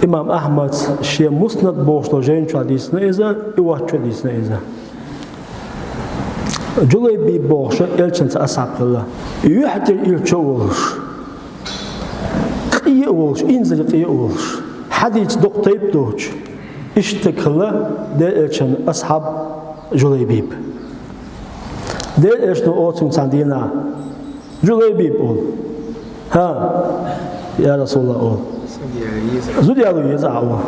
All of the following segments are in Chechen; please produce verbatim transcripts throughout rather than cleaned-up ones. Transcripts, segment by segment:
Имам Ахьмада шен Муснад бохуш долу жайна чохь дийцина иза, и воччу а дийцина иза. Джулайбиб бохуш Элчанца асхьаб хилла. Юьхь тӀера ирча а волуш, къе а волуш, инзаре къе а волуш, хьадийца доккха тайпа доцуш, иштта стаг хилла Делан Элчанан асхьаб Джулайбиб. Делан Элчано олу цуьнга цхьана дийнахь: «Джулайбиб», — олу. «ХӀан, я Расулаллах», — олу. «Зуда яло еза ахь», — олу.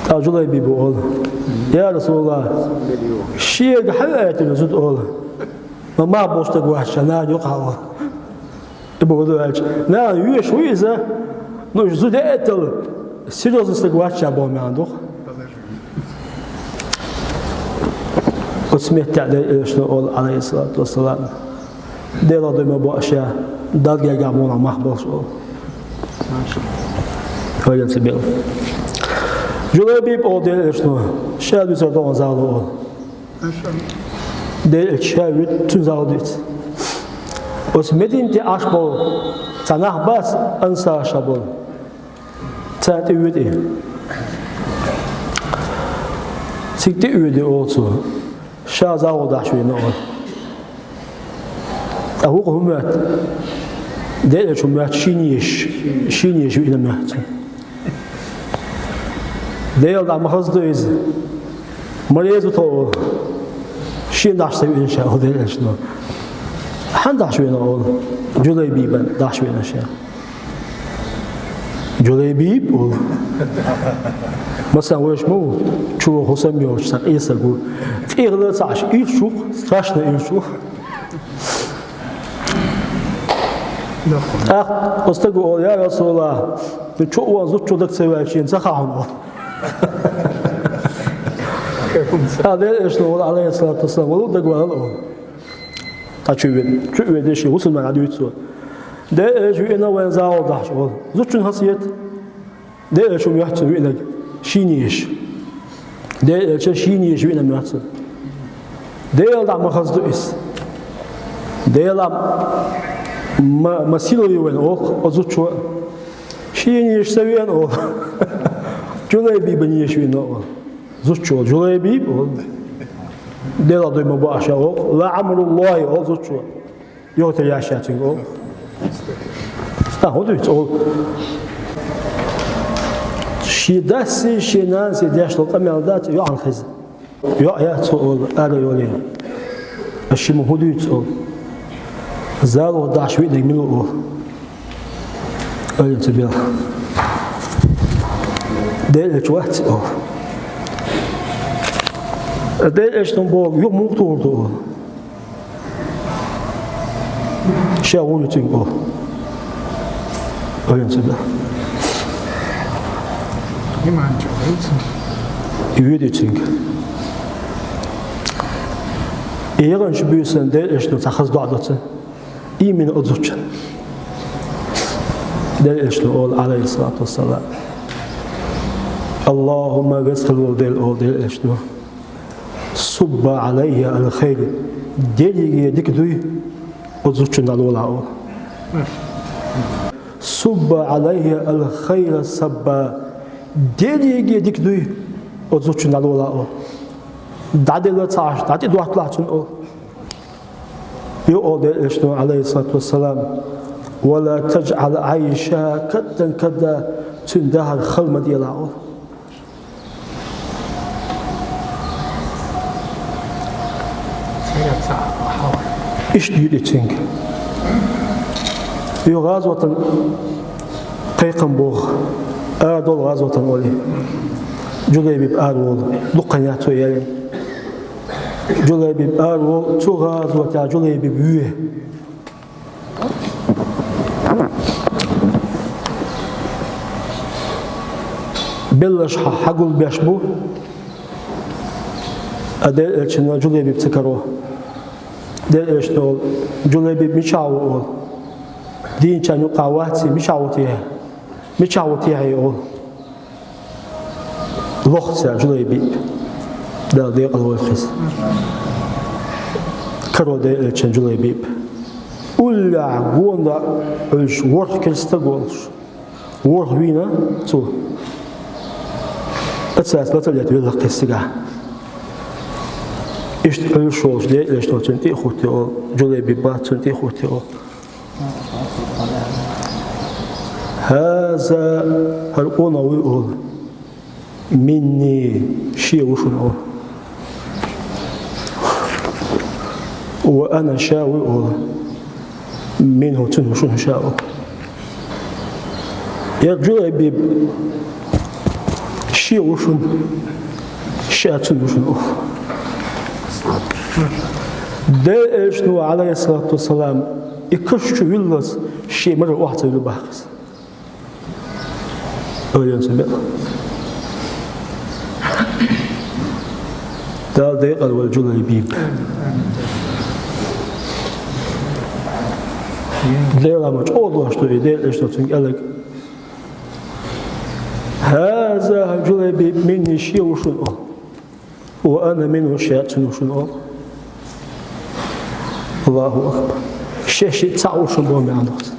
ТӀаккха Джулайбиба олу: «Я Расулаллах, шега хьан веийтина зуда?» — олу. «Ма мах болу стаг вац ша, нана юкъахь», — олу. И боху ду аьлча: «Нана везаш ву иза, ну, уьш зуда яийтал, серьёзный стаг вац ша», — боху маьӀна ду-кх. Оцу меттехь Делан Элчано олу, Ӏалайхиссалату вассалам: «Делан дуй ма бо аша, Далла гергахь муха мах болуш», — олу. Вайна ца бел. Джулайбиб олу Делан Элчано, ша дуьйцур ду хьуна зала, олу. Делан Элча ша вуьту, цуьнан зала дуьйцу. Оцу Мединате Ӏаш болу цхьа нах бац, ансараш болу. Царна тӀе воьду и. Цига тӀе а воьду, олу цо. Ша зала дахьаш веана, олу. Ткъа вукху хӀун моьтту? Делан Элча хӀун моьтту? Шена езаш, шена езаш веана моьтту цо. Делан дуй ма хаза ду иза. Ма реза ву тхо, олу. Шена дахьаш ца веана ша, олу Делан Элчано. Хьанна дахьаш веана, олу? Джулайбибан дахьаш веана ша. Джулайбиб, олу. Масала, вайша ма ву, чу ву хӀусам йоцуш, цхьа къийсаг ву. Къехала ца Ӏаш, ирча ву-кх, страшно ирча ву-кх. ТӀаккха оцу стага олу: «Я Расулаллах, ну чу а ван зудчо дага ца ваьлча, шена ца хаьа хьуна», — олу. ТӀаккха Делан Элчано олу, Ӏалайхиссалату вассалам: «Вала дагавала», — олу. Ткъа чу вен, чу а вен деши, хӀусамнана дӀадуьйцу цо. Делан Элча веана вайна зала дахьаш, олу. Зудчун хасийта. Делан Элча моьтту цо веанарг шена езаш. Делан Элча шена езаш веана моьтту цо. Делан дуй ма хаза ду иза. Делан дуй ма, ма сила ю вайн, олу оцу зудчо. Шена езаш ца веана, олу. Джулайбибан езаш веана, олу. Зудчо, Джулайбиб, олу. Делан дуй ма бо аша, олу. «ЛаӀамруллахӀи», олу зудчо. ЙогӀу тера яьшши цуьнга, олу. А, хӀун дуьйцу, олу? Шен дасси, шен нанасси деш долу къамел дац, йоӀана хеза. ЙоӀ яц, олу, ара йолийна. Аш шима хӀун дуьйцу, олу? Зала дахьаш веанарг мила ву, олу. Ойла ца бел. Делан Элча вац, олу. Делан Элчано боху, юха муха тухур ду, олу. Ша гӀур ю цуьнга, олу. Ойла ца бел. Иман чу вуьйцу. И вуьйду цуьнга. И ягӀанчу буьйсан Делан Элчано цхьа хаза доӀа до цуьнан. Именно оцу зудчун. Делан Элчано олу, Ӏалайхиссалату вассалам: «АллахӀумма», веза хила волу Дела, олу Делан Элчано, «субб Ӏалаййа ал-хайр», дерриге дика дуй оцу зудчунна дӀалолахь, олу. «Субб Ӏалаййа ал-хайра сабба», дерриге дика дуй оцу зудчунна дӀалолахь, олу. ДӀаделла ца Ӏаш, дӀатӀедотталахь цунна, олу. Юха олу Делан Элчано, Ӏалайхиссалату вассалам: «Ва ла таджӀал Ӏайша», кадан када цуьнан дахар хала ма делахь, олу. Иштта ю и цуьнга. Юха гӀазотан кхайкхам боху, ара долу гӀазотан олий. Джулайбиб ара волу, дуккхана яц цо яьлла. Джулайбиб ара волу, цу гӀазотехь Джулайбиб вуьй. Белларш хьа-, хьагулбеш бу, а Делан Элчано Джулайбиб ца каро. Делан Элчано олу: «Джулайбиб мичахь ву?» — олу. «Дийначарна юкъахь вац и, мичахь ву те? Мичахь ву те хьо?» — олу. Лохцара Джулайбиб. Дала декъала войла хеза. Каро Делан Элчано Джулайбиб. Уллехь гонах Ӏуьллуш ворхӀ кхечу стаг волуш. ВорхӀ вийна цо. Ацац латалет велла кхессига. Иштта Ӏуьллуш волчу декъалешно цунна тӀе а хӀуттуьйту олу, Джулайбиб бац цунна тӀе а хӀуттуьйту олу. «ХӀаза», хӀара къонах вуй олу, «минни», шен ву шуна олу. «Ва ана», ша вуй олу, «минхӀу», цуьнан ву шуна ша олу. Я Джулайбиб, шен ву шуна, ша цуьнан ву шуна олу. Делан Элчано, Ӏалайхиссалату вассалам, и каш чу виллалц шен мара охьа ца вилла боху иза. Ойла йо сан бекъа. Дала декъала войла Джулайбиб. Делан ламаз чӀогӀа дош ду и, Делан Элчано цуьнга аьлларг. «ХӀаза», хӀара Джулайбиб, «минни», шен ву шуна олу. «Ва ана минхӀу», ша цуьнан ву шуна олу. Аллаху акбар. Шаьш шиъ цхьаъ ву шуна боху маьӀна ду-кх.